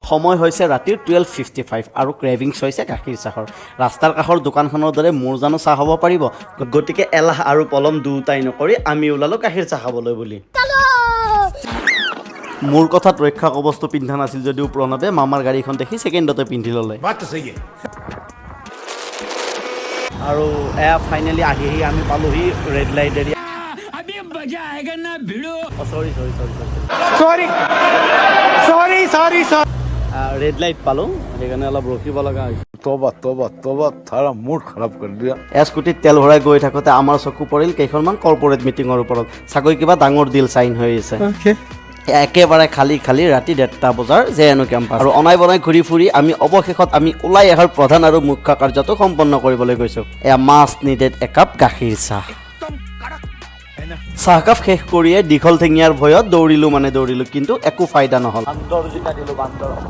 সময় হৈছে ৰাতিৰ 12:55 আৰু ক্ৰেভিংছ হৈছে গাখীৰ চাহৰ। ৰাস্তাৰ কাষৰ দোকানখনৰ দৰে মোৰ জানো চাহ হ'ব পাৰিব? গতিকে এলাহ আৰু পলম দুয়োটাই নকৰি আমি ওলালোঁ গাখীৰ চাহ খাবলৈ বুলি। মোৰ কথাত ৰক্ষা কৱচটো পিন্ধা নাছিল যদিও প্ৰণৱে মামাৰ গাড়ীখন দেখি ছেকেণ্ডতে পিন্ধি ল'লে। बात तो सही है। আৰু এয়া ফাইনেলি আহি আহি আমি পালোহি ৰেড লাইট এৰিয়া। अभी मजा आएगा ना, भिड़ू। Sorry, sorry, sorry, sorry. Sorry, sorry, sorry, sorry. Red light পালোঁ, সেইকাৰণে অলপ ৰখিব লগা হৈছে। तोबा तोबा तोबा, थारा मूड खराब कर दिया। এয়া স্কুটিত তেল ভৰাই গৈ থাকোঁতে আমাৰ চকু পৰিল কেইখনমান কৰ্পৰেট মিটিঙৰ ওপৰত। চাগৈ কিবা ডাঙৰ ডিল চাইন হৈ আছে। একেবাৰে খালী খালী ৰাতি 1:30 বজাৰ জে এন ইউ কেম্পাছ। আৰু অনাই বনাই ঘূৰি ফুৰি আমি অৱশেষত আমি ওলাই অহাৰ প্ৰধান আৰু মুখ্য কাৰ্যটো সম্পন্ন কৰিবলৈ গৈছোঁ। এয়া মাষ্ট নিডেড একাপ গাখীৰ চাহ। চাহকাপ শেষ কৰিয়ে দীঘল ঠেঙীয়াৰ ভয়ত দৌৰিলোঁ মানে দৌৰিলোঁ, কিন্তু একো ফাইদা নহ'ল।